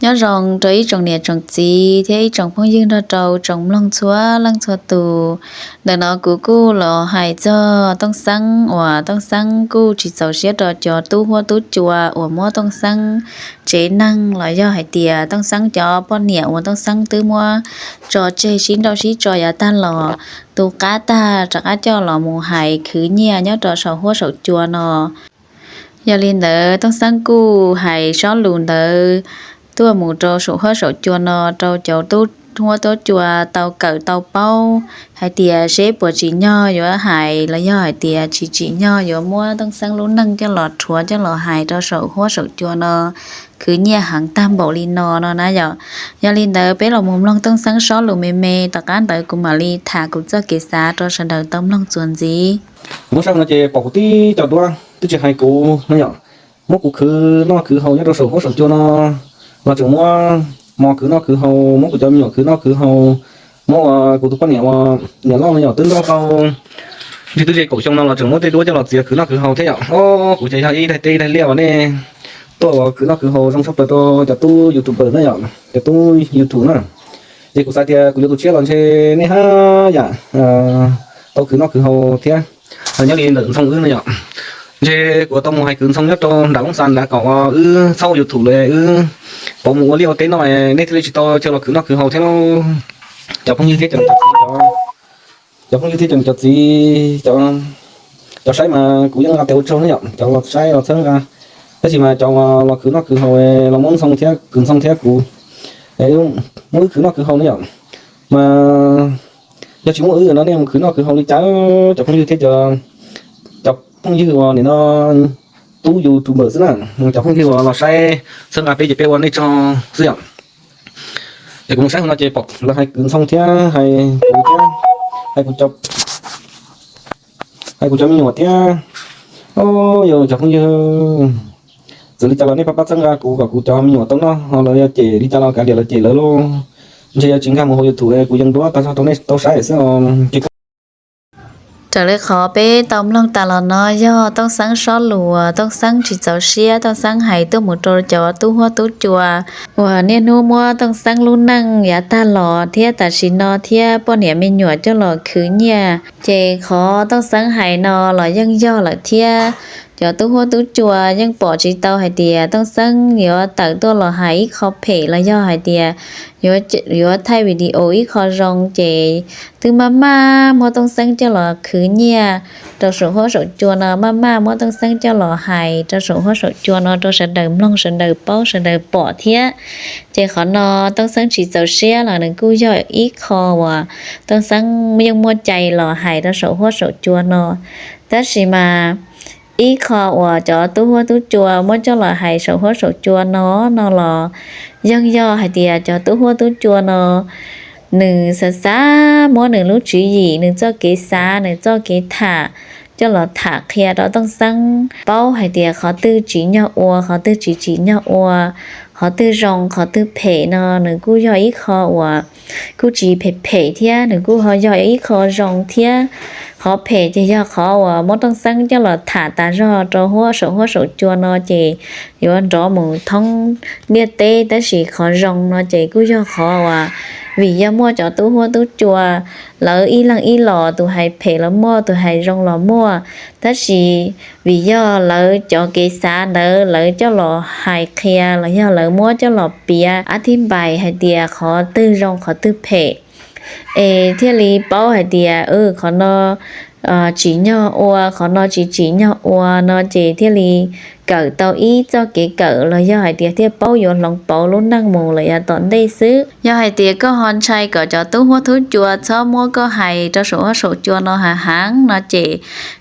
Nyob zoo rau ib tsoom niam tsoom txiv thiab ib tsoom phooj ywg nrog rau tsoom mloog txhua leej txhua tus. Ntawm no kuv kuj los hais txog Tooj Xeeb uas Tooj Xeeb kuj tsis txaus siab rau cov tub huab tub cua uas muab Tooj Xeeb tsev neeg los yog hais tias Tooj Xeeb cov poj niam uas Tooj Xeeb twb muab tso tseg sib nrauj sib tso yav tag los tu qab tag rov qab coj los mus hais khwv nyiaj nyob rau saum huab saum cua no. Yog li ntawd Tooj Xeeb kuj hais sob lus ntawd tuaj mus rau saum huab saum cua no rau cov tub huab tub cua tau kawm tau paub hais tias seb puas tsim nyog yuav hais los yog hais tias tsis tsim nyog yuav muab Tooj Xeeb lub neej coj los rhuav coj los hais rau saum huab saum cua no khwv nyiaj heev tag npaum li no no na yom. Yog li ntawd peb los mus mloog Tooj Xeeb sob lus me me, tom qab ntawd kuv mam li tham kuv txoj kev xav rau sawv daws tau mloog txuas ntxiv. Kuv muab saib no ces pom kuv tib co duab twb tsis hais kuv no yom, muab kuv khwv noj khwv haus nyob rau saum huab saum cua no los tseem muab mos khwv noj khwv haus, muab kuv cov me nyuam khwv noj khwv haus, muab ua kuv tus poj niam uas niam loj no yom twb nrauj tau ntshe twb ze kaum xyoo no los tseem muab tej duab coj los txiav khwv noj khwv haus thiab yom. Os, kuv ces yog ib daig teb ib daig liaj uas nej tuaj ua khwv noj khwv haus zoo tshaj plaws rau cov tub YouTuber na yom, cov tub YouTube na. Ces kuv xav tias kuv yuav tus tshiab los ntshe nej haj yam tau khwv noj khwv haus thiab. Nyob li ntawm Ntxhoo wb no yom, ntshe kuv tau mus hais kwv Ntxhoo nyob rau nram Loob Xas nrad kom ua wb txhob ua YouTube lawm, wb pauv mus ua liaj ua teb no, nej thiaj li tsis tau chaw los khwv noj khwv haus thiab lauj. Cov phooj ywg thiab cov niam cov txiv, cov phooj ywg thiab cov niam cov txiv, cov saib mas kuv yeej hais tias ua tsaug na yom, cov los saib los txhawb nqa. Tab sis mas cov los khwv noj khwv haus los muab Ntxhoo thiab kwv Ntxhoo thiab kuv muab wb khwv noj khwv haus na yom, mas yog tsis muaj wb no nej mus khwv noj khwv haus li cas? Cov phooj ywg thiab cov phooj ywg uas nim no tub YouTuber xwb na, cov phooj ywg uas los saib txhawb nqa peb ces peb ua nej tsaug xwb yom. Es kuv mus saib hauv no ces pom lawv hais kwv Ntxhoo thiab hais kuv thiab, hais kuv cov, hais kuv cov me nyuam thiab. Os, yog cov phooj ywg, txawm li cas los nej pab pab txhawb nqa kuv kom kuv cov me nyuam tau noj, ho lawv yuav cem li cas los kav liam lawv cem lawv lauj. Ntshe yuav tsis nkag mus hauv YouTube, kuv yeej duab tag zog rau nej tau saib xwb os. Raws li qhov peb tau mloog tas los no yog Tooj Xeeb sob lus uas Tooj Xeeb tsis txaus siab Tooj Xeeb hais tuaj mus rau cov tub huab tub cua uas niaj hnub muab Tooj Xeeb lub neej yav tag los thiab tam sim no thiab poj niam me nyuam coj los khwv nyiaj. Ces qhov Tooj Xeeb hais no los yeej yog lawm thiab. Cov tub huab tub cua yeej pom tsis tau hais tias Tooj Xeeb yuav tawm tuaj los hais ib qho phem los yog hais tias yuav thaij video ib qho zoo ces twb maj maj muab Tooj Xeeb coj los khwv nyiaj rau saum huab saum cua no, maj maj muab Tooj Xeeb coj los hais rau saum huab saum cua no rau sawv daws mloog sawv daws paub sawv daws pom thiab. Ces qhov no Tooj Xeeb tsis txaus siab los nws kuj yog ib qho uas Tooj Xeeb yeej muaj cai los hais rau saum huab saum cua no. Tab sis mas ib qho uas cov tub huab tub cua muab coj los hais saum huab saum cua no, no los yeej yog hais tias cov tub huab tub cua no nws xav xav muab nws lub tswv yim, nws txoj kev xav, nws txoj kev tham coj los tham qhia rau Tooj Xeeb paub hais tias qhov twg tsim nyog ua, qhov twg tsis tsim nyog ua, qhov twg zoo qhov twg phem no nws kuj yog ib qho uas kuj tsis phem phem thiab, nws kuj ho yog ib qho zoo thiab. Qhov phem ces yog qhov uas muab Tooj Xeeb coj los tham tas zog rau huab saum huab saum cua no ces yuav nrov mus thoob ntiaj teb, tab sis qhov zoo no ces kuj yog qhov uas vim yog muaj cov tub huab tub cua, lawv ib leeg ib los, tus hais phem los muaj, tus hais zoo los muaj, tab sis vim yog lawv cov kev xav ntawd lawv coj los hais qhia los yog lawv muab coj los piav ab thib npais hais tias qhov twg zoo qhov twg phem, es thiaj li paub hais tias qhov no tsim nyog ua, qhov no tsis tsim nyog ua no ces thiaj li kawm tau ib txoj kev kawm los yog hais tias thiaj paub yuav hloov pauv lub neej mus lawm yav tom ntej xwb. Yog hais tias koj ho ntshai kom cov tub huab tub cua txhob muab koj hais rau saum huab saum cua no hav heev no ces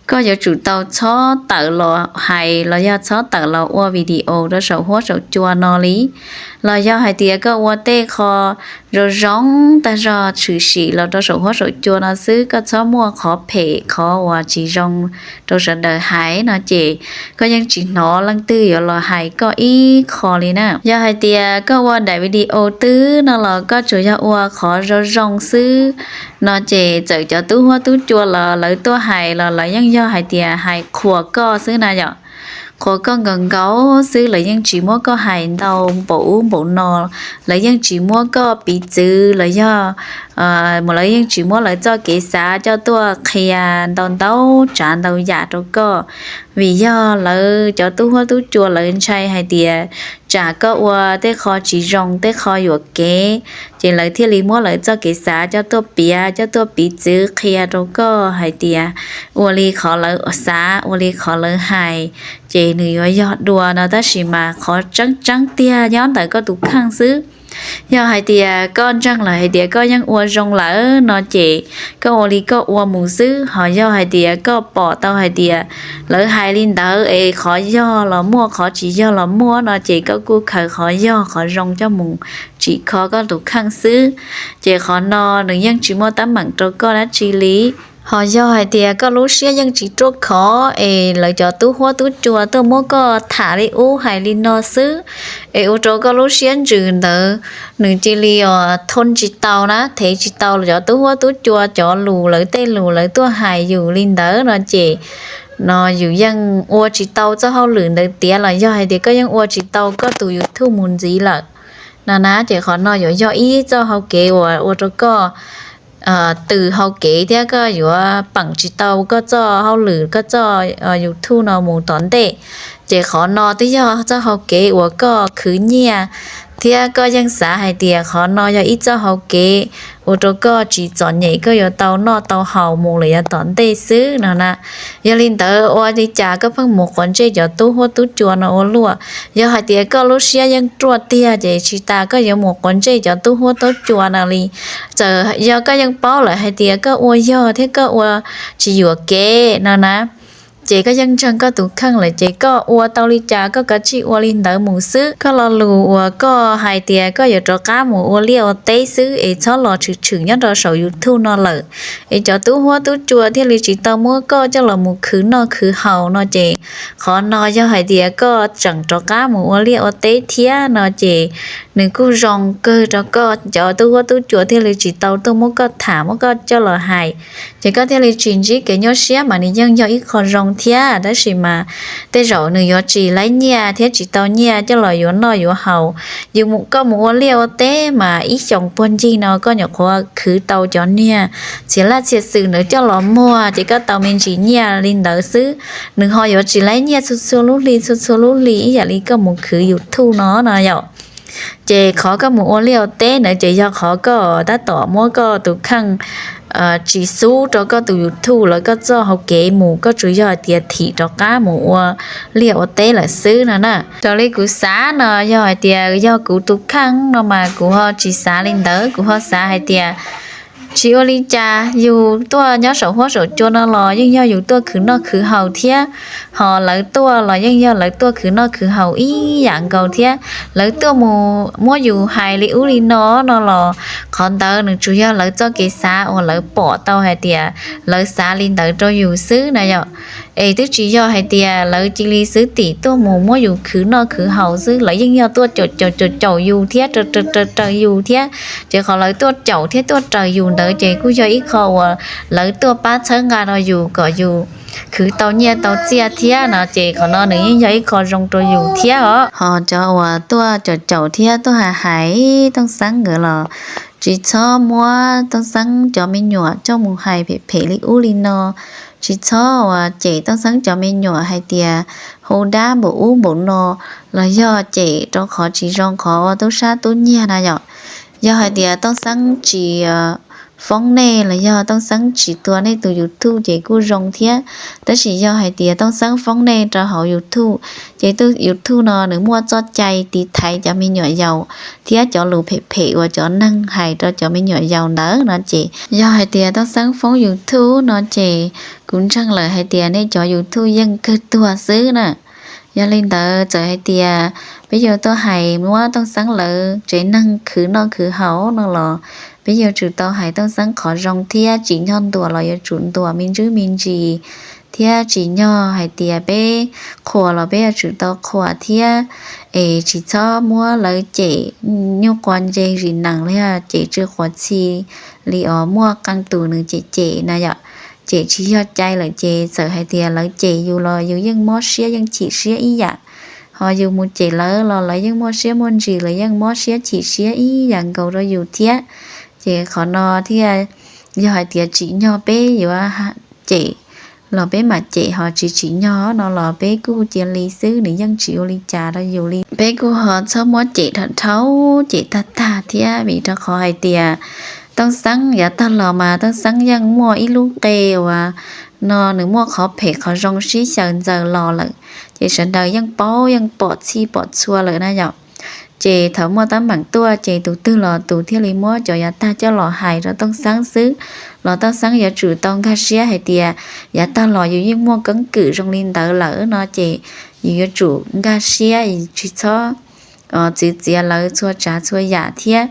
koj yuav tsum tau txhob tawm los hais los yog txhob tawm los ua video rau saum huab saum cua no li. Los yog hais tias koj ua tej qho zoo zoo tag zog tshwm sim los rau saum huab saum cua no xwb, koj txhob muaj qhov phem qhov uas tsis zoo rau sawv daws hais no ces koj yeej tsis hnov leej twg yuav los hais koj ib qho li na. Yog hais tias koj ua daim video twg no los koj tsuas yog ua qhov zoo zoo xwb no ces txawm cov tub huab tub cua los lawv tuaj hais los lawv yeej yog hais tias hais qhuas koj xwb na yom. qhuas koj nkaus nkaus xwb, lawv yeej tsis muab koj hais ntau npaum ub npaum no, lawv yeej tsis muab koj piv txwv los yog lawv yeej tsis muab lawv txoj kev xav coj tuaj qhia ntau ntau tsav ntau yam rau koj. Vim yog lawv cov tub huab tub cua lawv ntshai hais tias tsam koj ua tej qho tsis zoo tej qho yuam kev, ces lawv thiaj li muab lawv txoj kev xav coj tuaj piav coj tuaj piv txwv qhia rau koj hais tias ua li qhov lawv xav ua li qhov lawv hais, ces nws yuav yog dua no, tab sis mas qhov tseeb tseeb tiag nyob ntawm koj tus kheej xwb. Yog hais tias koj ntseeg lawm hais tias koj yeej ua zoo lawm no ces koj ua li koj ua mus xwb, ho yog hais tias koj pom tau hais tias lawv hais li ntawd es qhov yog los muaj qhov tsis yog los muaj no ces koj kuj khaws qhov yog qhov zoo coj mus tsim kho koj tus kheej xwb. Ces qhov no nws yeej tsis muaj teeb meem rau koj dab tsi li. Ho yog hais tias koj lub siab yeej tsis ruaj khov es lawv cov tub huab tub cua tuaj muab koj tham li ub hais li no xwb, es ua rau koj lub siab ntsws ntawd nws cia li os thoob tsis tau na, thev tsis tau cov tub huab tub cua cov lus lawv tej lus lawv tuaj hais yus li ntawd no ces no yus yeej ua tsis tau txoj hauj lwm ntawd tiav los yog hais tias koj yeej ua tsis tau koj tus YouTube mus ntxiv lawm no na, ces qhov no yuav yog ib txoj hau kev uas ua rau koj tws hau kev thiab koj yuav peem tsis tau koj txoj hauj lwm koj txoj YouTube no mus tom ntej. Ces qhov no twb yog txoj hau kev uas koj khwv nyiaj thiab koj yeej xav hais tias qhov no yog ib txoj hau kev ua rau koj tsis txom nyem koj yuav tau noj tau haus mus lawm yav tom ntej xwb no na. Yog li ntawd ua li cas koj pheej mus quav ntsej cov tub huab tub cua no ua luaj? Yog hais tias koj lub siab yeej ruaj tiag ces tsis tas koj yuav mus quav ntsej cov tub huab tub cua no li. Txawm yog koj yeej paub lawm hais tias koj ua yog thiab koj ua tsis yuam kev no na, ces koj yeej ntseeg koj tus kheej lawm ces koj ua tau li cas koj kav tsij ua li ntawd mus xwb. Koj lo lus uas koj hais tias koj yuav rov qab mus ua liaj ua teb xwb es txhob los tshwm tshwm nyob rau saum YouTube no lawm, es cov tub huab tub cua thiaj li tsis tau muab koj coj los mus khwv noj khwv haus no ces qhov no yog hais tias koj tseem rov qab mus ua liaj ua teb thiab no ces nws kuj zoo kawg rau koj, cov tub huab tub cua thiaj li tsis tau tuaj muab koj tham muab koj coj los hais, ces koj thiaj li tsis ntsib kev nyuaj siab mas nws yeej yog ib qho zoo thiab. Tab sis mas tej zaum nws yuav tsis laib nyiaj thiab tsis tau nyiaj coj los yuav noj yuav haus. Yus mus, koj mus ua liaj ua teb mas ib xyoos puag ncig no koj nyuam qhuav khwv tau cov niag txhia laj txhia xwm ntawd coj los muag ces koj tau me ntsis nyiaj li ntawd xwb. Nws ho yuav tsis laib nyiaj txhua txhua lub hli txhua txhua lub hli ib yam li koj mus khwv YouTube no no yom. Ces qhov koj mus ua liaj ua teb ntawd ces yog qhov koj tab tom muab koj tus kheej tsis xub rau koj tus YouTube lawv koj txoj hau kev mus, koj tsuas yog hais tias thim rov qab mus ua liaj ua teb lawm xwb no na. Raws li kuv xav no yog hais tias yog kuv tus kheej no mas kuv ho tsis xav li ntawd, kuv ho xav hais tias tsis ua li cas, yus tuaj nyob saum huab saum cua no los yeej yog yus tuaj khwv noj khwv haus thiab, ho lawv tuaj los yeej yog lawv tuaj khwv noj khwv haus ib yam nkaus thiab. Lawv tuaj mus muab yus hais li ub li no no los qhov ntawd nws tsuas yog lawv txoj kev xav uas lawv pom tau hais tias lawv xav li ntawd rau yus xwb na yom. Es twb tsis yog hais tias lawv cia li xwb tim tuaj mus muab yus khwv noj khwv haus xwb, lawv yeej yog tuaj caum caum caum caum yus thiab raws raws raws yus thiab. Ces qhov lawv tuaj caum thiab tuaj raws yus ntawd ces kuj yog ib qho uas lawv tuaj pab txhawb nqa rau yus kom yus khwv tau nyiaj tau txiaj thiab no ces qhov no nws yeej yog ib qho zoo rau yus thiab os. Ho cov uas tuaj caum caum thiab tuaj hais hais Tooj Xeeb nkawd los tsis txhob muab Tooj Xeeb cov me nyuam coj mus hais phem phem li ub li no, tsis txhob uas cem Tooj Xeeb cov me nyuam hais tias hu dab npaum ub npaum no los yog cem rau qhov tsis zoo qhov ua tub sab tub nyiag na yom. Yog hais tias Tooj Xeeb tsis foob nej los yog Tooj Xeeb tsis tua nej tus YouTube ces kuj zoo thiab. Tab sis yog hais tias Tooj Xeeb foob nej rau hauv YouTube ces tus YouTube no nws muaj txoj cai tiv thaiv cov me nyuam yaus thiab cov lus phem phem uas cov neeg hais rau cov me nyuam yaus ntawd no ces yog hais tias Tooj Xeeb foob YouTube no ces kuv ntseeg lawm hais tias nej cov YouTube yeej kawg tuag xwb na. Yog li ntawd txawm hais tias peb yuav tuaj hais muab Tooj Xeeb lawv tsev neeg khwv noj khwv haus no los peb yuav tsum tau hais Tooj Xeeb qhov zoo thiab tsim nyog ntuas los yuav tsum ntuas me ntsis me ntsis, thiab tsim nyog hais tias peb qhuas los peb yuav tsum tau qhuas thiab, es tsis txhob muab lawv cem nyuj quav nce zis nees los yog cem tsw quav txhi li os muaj qee tus nws cem cem na yom. cem tsis yog cai lawm ces txawm hais tias lawv cem yus los yus yeej mob siab yeej chim siab ib yam, ho yus mus cem lawv los lawv yeej muaj siab muaj ntsws, lawv yeej mob siab chim siab ib yam nkaus rau yus thiab. Ces qhov no thiaj yog hais tias tsim nyog peb yuav cem los peb mam cem, ho tsis tsim nyog no los peb kuj cia li xwb, nws yeej tsis ua li cas rau yus li. Peb kuj ho txhob muab cem dhau dhau, cem tag tag thiab, vim rau qhov hais tias Tooj Xeeb yav tag los mas Tooj Xeeb yeej muaj ib lub qe uas no nws muaj qhov phem qhov zoo sib xyaw ntxaws los lawm, ces sawv daws yeej paub yeej pom txhij pom txhua lawm na yom. Ces thaum muaj teeb meem tuaj ces tus twg los tus thiaj li muab cov yav tag coj los hais rau Tooj Xeeb xwb. Los Tooj Xeeb yuav tsum tau nkag siab hais tias yav tag los yus yeej muaj keeb kwm zoo li ntawd lawm no ces yus yuav tsum nkag siab, tsis txhob txwv txiav lawv txhua tsav txhua yam thiab.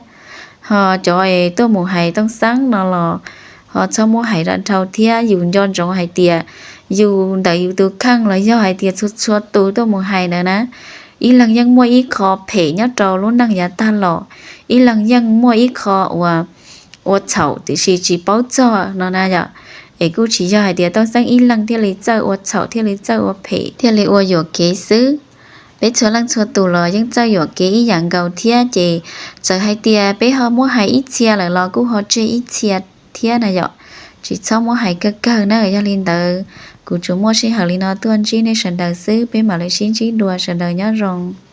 Ho cov es tuaj mus hais Tooj Xeeb no los ho txhob muab hais dhau dhau thiab. Yus nco ntsoov hais tias yus ntawm yus tus kheej los yog hais tias txhua txhua tus tuaj mus hais ntawd na, ib leeg yeej muaj ib qho phem nyob rau lub neej yav tag los, ib leeg yeej muaj ib qho uas ua txhaum tiam sis tsis paub txog no na yom. Es kuj tsis yog hais tias Tooj Xeeb ib leeg thiaj li txawj ua txhaum thiaj li txawj ua phem thiaj li ua yuam kev xwb. Peb txhua leej txhua tus los yeej txawj yuam kev ib yam nkaus thiab, ces txawm hais tias peb ho muab hais ib txhia lawm los kuj ho tseg ib txhia thiab na yom. Tsis txhob muab hais kawg kawg na. Yog li ntawd, kuv tsuas muaj sij hawm li no tuaj ntsib nej sawv daws xwb, peb mam li sib ntsib dua, sawv daws nyob zoo.